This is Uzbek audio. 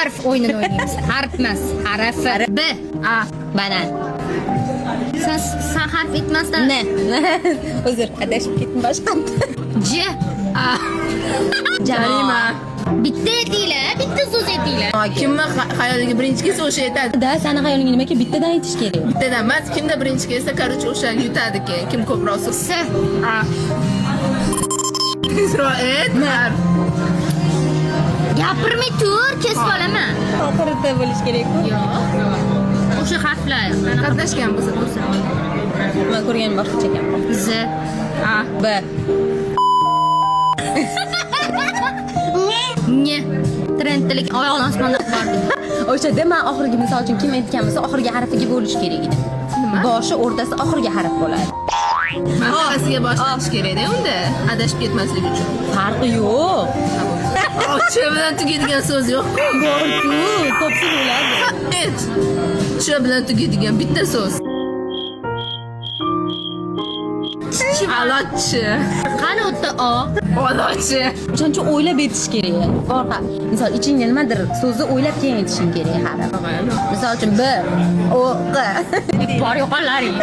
Harf o'yinini o'ynaymiz. Harf emas, harf. B. A. Banan. Sen harf aytmasdan. N. Uzr, adashib ketdim boshqa. J. A. Jarima. Bitta aytinglar, bitta so'z aytinglar. Kimni xayoliga birinchi kelsa, o'sha aytadi. Da, sani xayolingga nima keldi? Bittadan aytish kerak. Bittadan emas, kimda birinchi kelsa, короче, o'sha yutadi keyin. Kim ko'proq so'z. S. A. Tezroq ayt. Harf. Gapirmay tur, kesib olaman. Oxirida bo'lish kerak-ku. Yo'q. O'sha harflar. Qatnashgan bo'lsa bo'lsa. Men ko'rganim boshqacha ekan. Z. A. B. N. Trendlik oyog'ini osmonda bordi. O'shada men oxirgi, misol uchun, kim aytgan bo'lsa, oxirgi harfiga bo'lish kerak edi. Nima? Boshi, o'rtasi, oxirgi harf bo'ladi. Mantiqasiga boshlanish kerak-da unda, adashib ketmaslik uchun. Farqi yo'q. Ch bilan tugaydigan so'z yo'q-ku. Bor-ku, topsa bo'ladi. Et. Ch bilan tugaydigan bitta so'z. Alochi. Qani u yerda O? Alochi. O'shaning uchun o'ylab aytish kerak. Bor, misol, ichingda nimadir so'zni o'ylab keyin aytishing kerak harf. Misol uchun B, O, Q. Bor yo'qollaring.